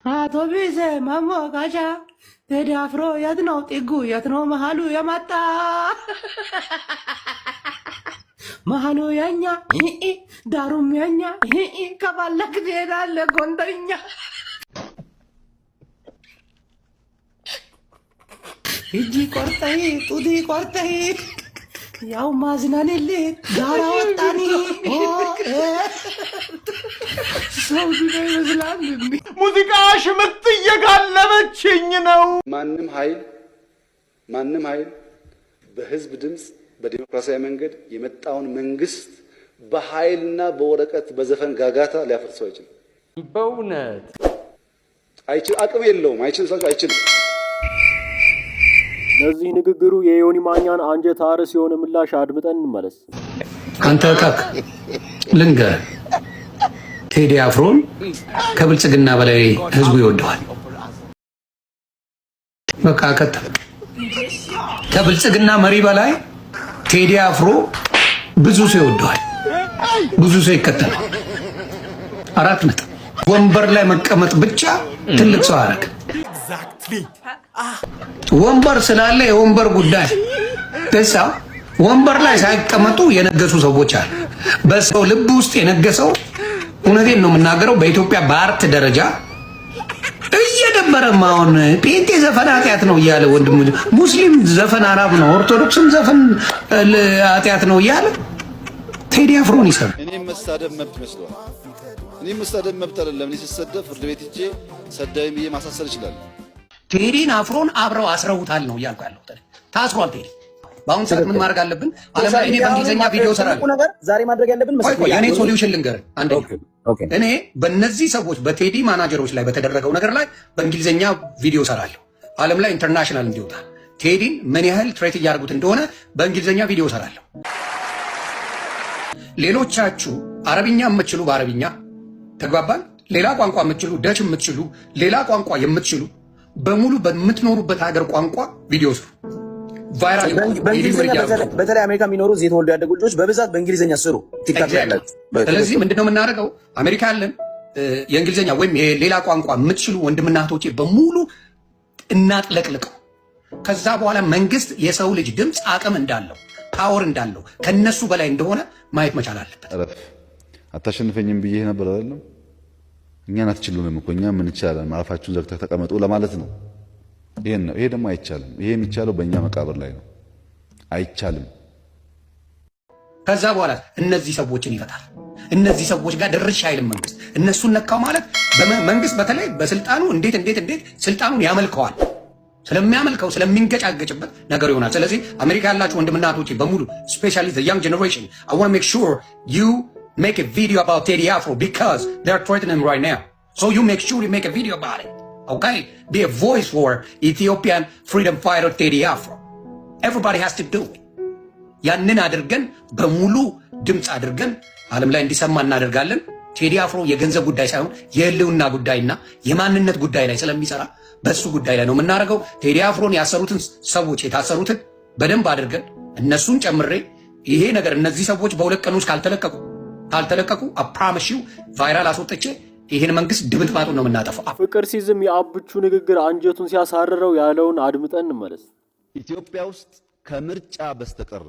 አውቶቢስ ማሞቃሻ ቴዲ አፍሮ የት ነው ጥጉ? የት ነው መሀሉ? የመጣ መሀሉ የኛ፣ ዳሩም የኛ፣ ከፈለክ ትሄዳለህ ጎንደርኛ። እጅ ቆርጠህ ጡት ቆርጠህ ያው ማዝናንልህ ጋራ ወጣኒ። ሰው ይመስላል። ሙዚቃ ሽምጥ እየጋለበችኝ ነው። ማንም ኃይል፣ ማንም ኃይል በህዝብ ድምፅ በዲሞክራሲያዊ መንገድ የመጣውን መንግስት በኃይልና በወረቀት በዘፈን ጋጋታ ሊያፈርሰው አይችልም። በእውነት? አይችል፣ አቅም የለውም። አይችልም ስላችሁ አይችልም። ለዚህ ንግግሩ የዮኒ ማኛን አንጀት አርስ የሆነ ምላሽ አድምጠን እንመለስ። አንተ እካክ፣ ልንገርህ፣ ቴዲ አፍሮን ከብልጽግና በላይ ህዝቡ ይወደዋል። በቃ ቀጥል። ከብልጽግና መሪ በላይ ቴዲ አፍሮ ብዙ ሰው ይወደዋል፣ ብዙ ሰው ይከተላል። 4 ነጥብ። ወንበር ላይ መቀመጥ ብቻ ትልቅ ሰው አያደርግም። ወንበር ስላለ የወንበር ጉዳይ ደሳ ወንበር ላይ ሳይቀመጡ የነገሱ ሰዎች አሉ። በሰው ልብ ውስጥ የነገሰው፣ እውነቴን ነው የምናገረው። በኢትዮጵያ በ art ደረጃ እየደበረም አሁን ጴንጤ ዘፈን ኃጢአት ነው እያለ፣ ወንድሙ ሙስሊም ዘፈን አራም ነው፣ ኦርቶዶክስም ዘፈን ኃጢአት ነው እያለ ቴዲ አፍሮን ይሰማል። እኔም መሳደብ መብት ይመስለዋል። እኔም መሳደብ መብት አይደለም። እኔ ስሰደብ ፍርድ ቤት ሄጄ ሰዳቢ ብዬ ማሳሰር እችላለሁ። ቴዲን አፍሮን አብረው አስረውታል ነው እያልኩ ያለሁት። ታስሯል ቴዲ። በአሁኑ ሰዓት ምን ማድረግ አለብን? ዓለም ላይ እኔ በእንግሊዝኛ ቪዲዮ እሰራለሁ። ነገር ዛሬ ማድረግ ያለብን ቆይ ቆይ፣ የእኔ solution ልንገርህ። አንደኛ እኔ በእነዚህ ሰዎች በቴዲ ማናጀሮች ላይ በተደረገው ነገር ላይ በእንግሊዝኛ ቪዲዮ እሰራለሁ። ዓለም ላይ international እንዲወጣ፣ ቴዲን ምን ያህል threat እያደረጉት እንደሆነ በእንግሊዝኛ ቪዲዮ እሰራለሁ። ሌሎቻችሁ አረብኛ የምትችሉ በአረብኛ፣ ተግባባን። ሌላ ቋንቋ የምትችሉ፣ ደች የምትችሉ፣ ሌላ ቋንቋ የምትችሉ በሙሉ በምትኖሩበት ሀገር ቋንቋ ቪዲዮ ስሩ። Viral። በእንግሊዝኛ፣ በተለይ አሜሪካ የሚኖሩ እዚህ የተወልዱ ያደጉ ልጆች በብዛት በእንግሊዝኛ ስሩ። ቲክታክ ላይ ያላችሁ። ስለዚህ ምንድነው የምናደርገው? አሜሪካ ያለን የእንግሊዝኛ ወይም የሌላ ቋንቋ የምትችሉ ወንድምና እህቶቼ በሙሉ እናጥለቅልቀው። ከዛ በኋላ መንግስት የሰው ልጅ ድምፅ አቅም እንዳለው፣ power እንዳለው፣ ከነሱ በላይ እንደሆነ ማየት መቻል አለበት። እረፍ። አታሸንፈኝም ብዬ ነበር አይደለም? እኛን አትችሉንም እኮ፣ እኛ ምን እንችላለን? አፋችሁን ዘግታችሁ ተቀመጡ ለማለት ነው። ይሄን ነው። ይሄ ደግሞ አይቻልም። ይሄ የሚቻለው በእኛ መቃብር ላይ ነው። አይቻልም። ከዛ በኋላ እነዚህ ሰዎችን ይፈታል። እነዚህ ሰዎች ጋር ድርሽ አይልም መንግስት። እነሱን ነካው ማለት መንግስት በተለይ በስልጣኑ እንዴት እንዴት እንዴት ስልጣኑን ያመልከዋል። ስለሚያመልከው ስለሚንገጫገጭበት ነገር ይሆናል። ስለዚህ አሜሪካ ያላችሁ ወንድምና እህቶቼ በሙሉ፣ especially the young generation, I want make sure you make a video about Teddy Afro because they are threatening him right now. So you make sure you make a video about it. Okay? Be a voice for Ethiopian freedom fighter Teddy Afro. Everybody has to do it. ያንን አድርገን በሙሉ ድምፅ አድርገን ዓለም ላይ እንዲሰማ እናደርጋለን። ቴዲ አፍሮ የገንዘብ ጉዳይ ሳይሆን የህልውና ጉዳይና የማንነት ጉዳይ ላይ ስለሚሰራ በሱ ጉዳይ ላይ ነው የምናደርገው። ቴዲ አፍሮን ያሰሩትን ሰዎች፣ የታሰሩትን በደንብ አድርገን እነሱን ጨምሬ ይሄ ነገር እነዚህ ሰዎች በ2 ቀን ውስጥ ካልተለቀቁ I promise you viral አስወጥቼ ይህን መንግስት ድምጥማጡን ነው የምናጠፋው። ፍቅር ሲዝም የአብቹ ንግግር አንጀቱን ሲያሳርረው ያለውን አድምጠን እንመለስ። ኢትዮጵያ ውስጥ ከምርጫ በስተቀር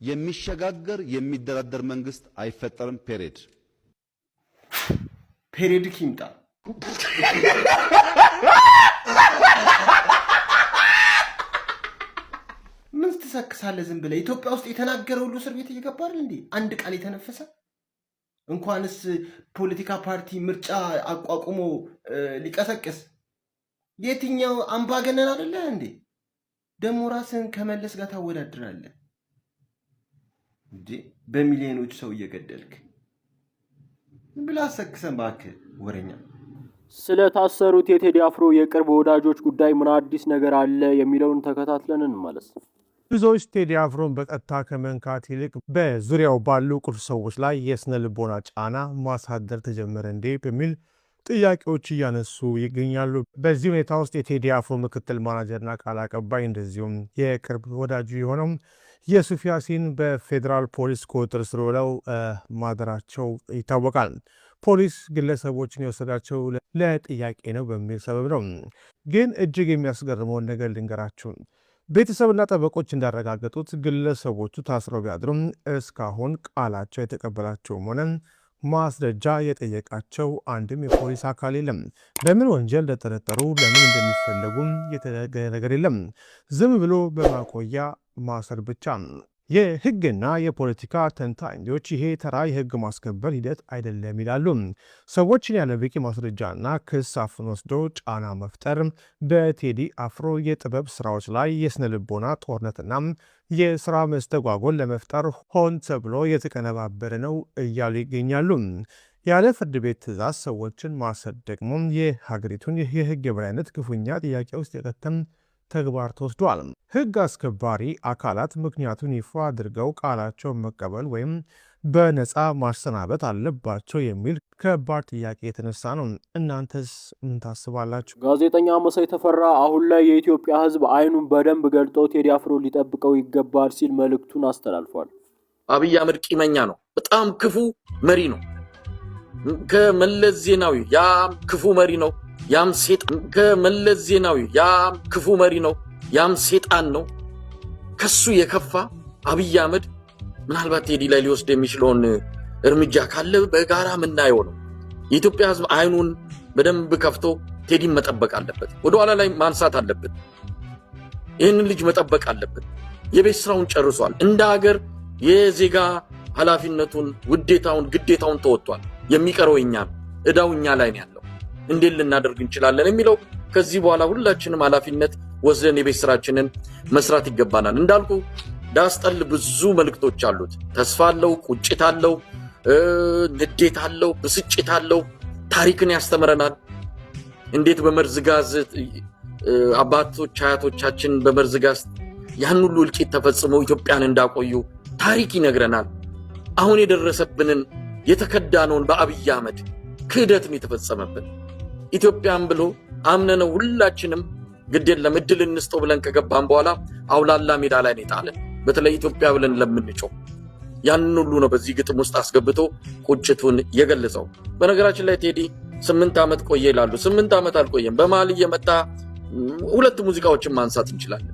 የሚሸጋገር የሚደራደር መንግስት አይፈጠርም። Period። Period ይምጣ። ምን ትሰክሳለህ? ዝም ብለህ ኢትዮጵያ ውስጥ የተናገረ ሁሉ እስር ቤት እየገባ አይደል እንዴ? አንድ ቃል የተነፈሰ፣ እንኳንስ ፖለቲካ ፓርቲ ምርጫ አቋቁሞ ሊቀሰቅስ፣ የትኛው አምባገነን አይደለ እንዴ? ደግሞ ራስህን ከመለስ ጋር ታወዳድራለህ እንዴ? በሚሊዮኖች ሰው እየገደልክ ብለህ አሰክሰን እባክህ ወሬኛ። ስለታሰሩት የቴዲ አፍሮ የቅርብ ወዳጆች ጉዳይ ምን አዲስ ነገር አለ የሚለውን ተከታትለን እንመለስ። ብዙዎች ቴዲ አፍሮን በቀጥታ ከመንካት ይልቅ በዙሪያው ባሉ ቁልፍ ሰዎች ላይ የስነ ልቦና ጫና ማሳደር ተጀመረ እንዴ በሚል ጥያቄዎች እያነሱ ይገኛሉ። በዚህ ሁኔታ ውስጥ የቴዲ አፍሮ ምክትል ማናጀርና ቃል አቀባይ እንደዚሁም የቅርብ ወዳጁ የሆነው የሱፍ ያሲን በፌዴራል ፖሊስ ቁጥጥር ስር ውለው ማደራቸው ይታወቃል። ፖሊስ ግለሰቦችን የወሰዳቸው ለጥያቄ ነው በሚል ሰበብ ነው። ግን እጅግ የሚያስገርመውን ነገር ልንገራችሁ። ቤተሰብና ጠበቆች እንዳረጋገጡት ግለሰቦቹ ታስረው ቢያድሩም እስካሁን ቃላቸው የተቀበላቸውም ሆነ ማስረጃ የጠየቃቸው አንድም የፖሊስ አካል የለም። በምን ወንጀል እንደጠረጠሩ፣ ለምን እንደሚፈለጉም የተነገረ ነገር የለም። ዝም ብሎ በማቆያ ማሰር ብቻ። የህግና የፖለቲካ ተንታኞች ይሄ ተራ የህግ ማስከበር ሂደት አይደለም ይላሉ። ሰዎችን ያለ በቂ ማስረጃና ክስ አፍኖ ወስዶ ጫና መፍጠር በቴዲ አፍሮ የጥበብ ስራዎች ላይ የስነ ልቦና ጦርነትና የስራ መስተጓጎል ለመፍጠር ሆን ተብሎ የተቀነባበረ ነው እያሉ ይገኛሉ። ያለ ፍርድ ቤት ትዕዛዝ ሰዎችን ማሰር ደግሞ የሀገሪቱን የህግ የበላይነት ክፉኛ ጥያቄ ውስጥ የከተም ተግባር ተወስዷል። ህግ አስከባሪ አካላት ምክንያቱን ይፋ አድርገው ቃላቸውን መቀበል ወይም በነፃ ማሰናበት አለባቸው የሚል ከባድ ጥያቄ የተነሳ ነው። እናንተስ ምን ታስባላችሁ? ጋዜጠኛ መሳይ ተፈራ አሁን ላይ የኢትዮጵያ ሕዝብ አይኑን በደንብ ገልጦ ቴዲ አፍሮ ሊጠብቀው ይገባል ሲል መልእክቱን አስተላልፏል። አብይ አህመድ ቂመኛ ነው። በጣም ክፉ መሪ ነው። ከመለስ ዜናዊ ያም ክፉ መሪ ነው። ያም ሴጣን ከመለስ ዜናዊ ያም ክፉ መሪ ነው። ያም ሴጣን ነው። ከሱ የከፋ አብይ አህመድ ምናልባት ቴዲ ላይ ሊወስድ የሚችለውን እርምጃ ካለ በጋራ የምናየው ነው። የኢትዮጵያ ሕዝብ አይኑን በደንብ ከፍቶ ቴዲን መጠበቅ አለበት። ወደኋላ ላይ ማንሳት አለብን። ይህንን ልጅ መጠበቅ አለብን። የቤት ስራውን ጨርሷል። እንደ ሀገር የዜጋ ኃላፊነቱን፣ ውዴታውን፣ ግዴታውን ተወጥቷል። የሚቀረው እኛ ነው። እዳው እኛ ላይ ነው ያለው። እንዴት ልናደርግ እንችላለን የሚለው ከዚህ በኋላ ሁላችንም ኃላፊነት ወስደን የቤት ስራችንን መስራት ይገባናል። እንዳልኩ ዳስጠል ብዙ መልእክቶች አሉት። ተስፋ አለው፣ ቁጭት አለው፣ ንዴት አለው፣ ብስጭት አለው። ታሪክን ያስተምረናል። እንዴት በመርዝ ጋዝ አባቶች አያቶቻችን በመርዝ ጋዝ ያን ሁሉ እልቂት ተፈጽመው ኢትዮጵያን እንዳቆዩ ታሪክ ይነግረናል። አሁን የደረሰብንን የተከዳነውን በአብይ አህመድ ክህደትን የተፈጸመብን ኢትዮጵያን ብሎ አምነነው ሁላችንም ግድ የለም እድል እንስጠው ብለን ከገባን በኋላ አውላላ ሜዳ ላይ ነው የጣለን። በተለይ ኢትዮጵያ ብለን ለምንጮህ ያንን ሁሉ ነው በዚህ ግጥም ውስጥ አስገብቶ ቁጭቱን የገለጸው። በነገራችን ላይ ቴዲ 8 ዓመት ቆየ ይላሉ። 8 ዓመት አልቆየም። በመሀል እየመጣ ሁለት ሙዚቃዎችን ማንሳት እንችላለን።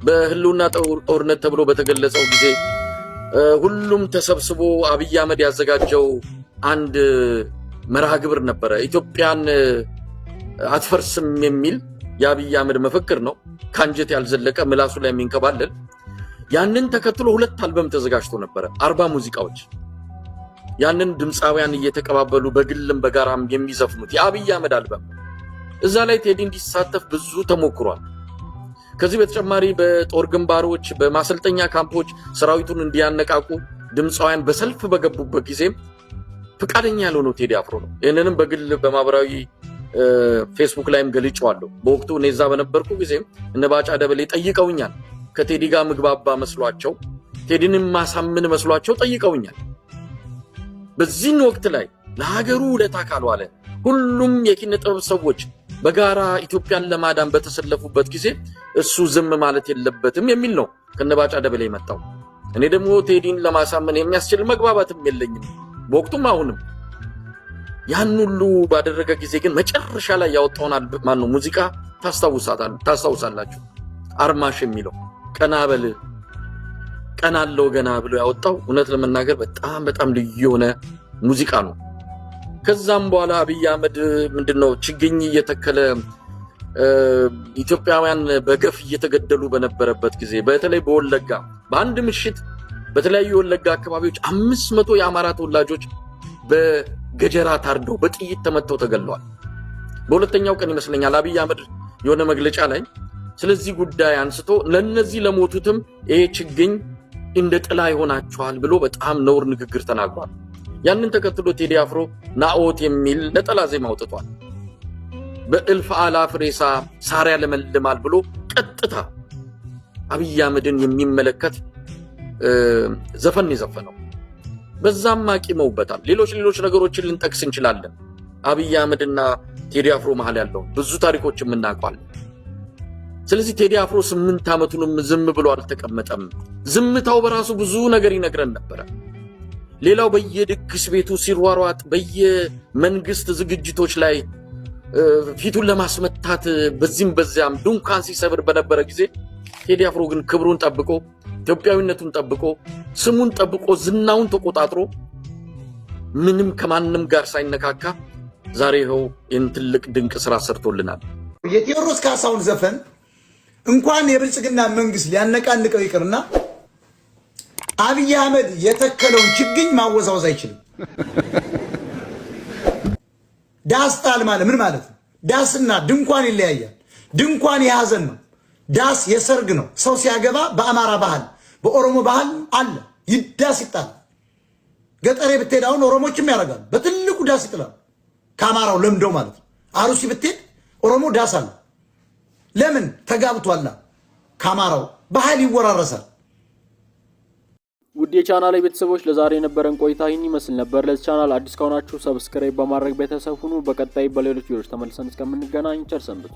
በህልውና ጦርነት ተብሎ በተገለጸው ጊዜ ሁሉም ተሰብስቦ አብይ አህመድ ያዘጋጀው አንድ መርሃ ግብር ነበረ። ኢትዮጵያን አትፈርስም የሚል የአብይ አህመድ መፈክር ነው። ከአንጀት ያልዘለቀ ምላሱ ላይ የሚንከባለል። ያንን ተከትሎ ሁለት አልበም ተዘጋጅቶ ነበረ፣ 40 ሙዚቃዎች። ያንን ድምፃውያን እየተቀባበሉ በግልም በጋራም የሚዘፍኑት የአብይ አህመድ አልበም፣ እዛ ላይ ቴዲ እንዲሳተፍ ብዙ ተሞክሯል። ከዚህ በተጨማሪ በጦር ግንባሮች፣ በማሰልጠኛ ካምፖች ሰራዊቱን እንዲያነቃቁ ድምፃውያን በሰልፍ በገቡበት ጊዜ ፈቃደኛ ያልሆነው ቴዲ አፍሮ ነው። ይህንንም በግል በማህበራዊ ፌስቡክ ላይም ገልጬዋለሁ። በወቅቱ እኔ እዛ በነበርኩ ጊዜም እነ ባጫ ደበሌ ጠይቀውኛል። ከቴዲ ጋር ምግባባ መስሏቸው፣ ቴዲንም ማሳምን መስሏቸው ጠይቀውኛል። በዚህን ወቅት ላይ ለሀገሩ ውለታ ካልዋለ፣ ሁሉም የኪነ ጥበብ ሰዎች በጋራ ኢትዮጵያን ለማዳን በተሰለፉበት ጊዜ እሱ ዝም ማለት የለበትም የሚል ነው ከነባጫ ደበሌ የመጣው። እኔ ደግሞ ቴዲን ለማሳመን የሚያስችል መግባባትም የለኝም በወቅቱም አሁንም። ያን ሁሉ ባደረገ ጊዜ ግን መጨረሻ ላይ ያወጣውን ማነው ሙዚቃ ታስታውሳላችሁ። አርማሽ የሚለው ቀና በል ቀና አለው ገና ብሎ ያወጣው እውነት ለመናገር በጣም በጣም ልዩ የሆነ ሙዚቃ ነው። ከዛም በኋላ አብይ አህመድ ምንድነው ችግኝ እየተከለ ኢትዮጵያውያን በገፍ እየተገደሉ በነበረበት ጊዜ፣ በተለይ በወለጋ በአንድ ምሽት በተለያዩ የወለጋ አካባቢዎች 500 የአማራ ተወላጆች በገጀራ ታርደው በጥይት ተመተው ተገለዋል። በሁለተኛው ቀን ይመስለኛል አብይ አህመድ የሆነ መግለጫ ላይ ስለዚህ ጉዳይ አንስቶ ለነዚህ ለሞቱትም ይሄ ችግኝ እንደ ጥላ ይሆናቸዋል ብሎ በጣም ነውር ንግግር ተናግሯል። ያንን ተከትሎ ቴዲ አፍሮ ናኦት የሚል ነጠላ ዜማ አውጥቷል። በእልፍ አላፍ ሬሳ ሳር ያለመልማል ብሎ ቀጥታ አብይ አህመድን የሚመለከት ዘፈን የዘፈነው። በዛም አቂመውበታል። ሌሎች ሌሎች ነገሮችን ልንጠቅስ እንችላለን። አብይ አህመድና ቴዲ አፍሮ መሀል ያለውን ብዙ ታሪኮች የምናውቀዋለን። ስለዚህ ቴዲ አፍሮ 8 ዓመቱንም ዝም ብሎ አልተቀመጠም። ዝምታው በራሱ ብዙ ነገር ይነግረን ነበረ። ሌላው በየድግስ ቤቱ ሲሯሯጥ፣ በየመንግስት ዝግጅቶች ላይ ፊቱን ለማስመታት በዚህም በዚያም ድንኳን ሲሰብር በነበረ ጊዜ ቴዲ አፍሮ ግን ክብሩን ጠብቆ፣ ኢትዮጵያዊነቱን ጠብቆ፣ ስሙን ጠብቆ፣ ዝናውን ተቆጣጥሮ፣ ምንም ከማንም ጋር ሳይነካካ ዛሬ ይኸው ይህን ትልቅ ድንቅ ስራ ሰርቶልናል። የቴዎድሮስ ካሳሁን ዘፈን እንኳን የብልጽግና መንግስት ሊያነቃንቀው ይቅርና አብይ አህመድ የተከለውን ችግኝ ማወዛወዝ አይችልም። ዳስ ጣል ማለት ምን ማለት ነው? ዳስና ድንኳን ይለያያል። ድንኳን የሀዘን ነው። ዳስ የሰርግ ነው። ሰው ሲያገባ በአማራ ባህል፣ በኦሮሞ ባህል አለ፣ ዳስ ይጣላል። ገጠሬ ብትሄድ አሁን ኦሮሞችም ያደርጋሉ። በትልቁ ዳስ ይጥላሉ። ከአማራው ለምደው ማለት ነው። አሩሲ ብትሄድ ኦሮሞ ዳስ አለ። ለምን ተጋብቷላ? ከአማራው ባህል ይወራረሳል። ውድ የቻናል ቤተሰቦች፣ ለዛሬ የነበረን ቆይታ ይህን ይመስል ነበር። ለዚህ ቻናል አዲስ ከሆናችሁ subscribe በማድረግ ቤተሰብ ሁኑ። በቀጣይ በሌሎች ቪዲዮዎች ተመልሰን እስከምንገናኝ ቸር ሰንብቱ።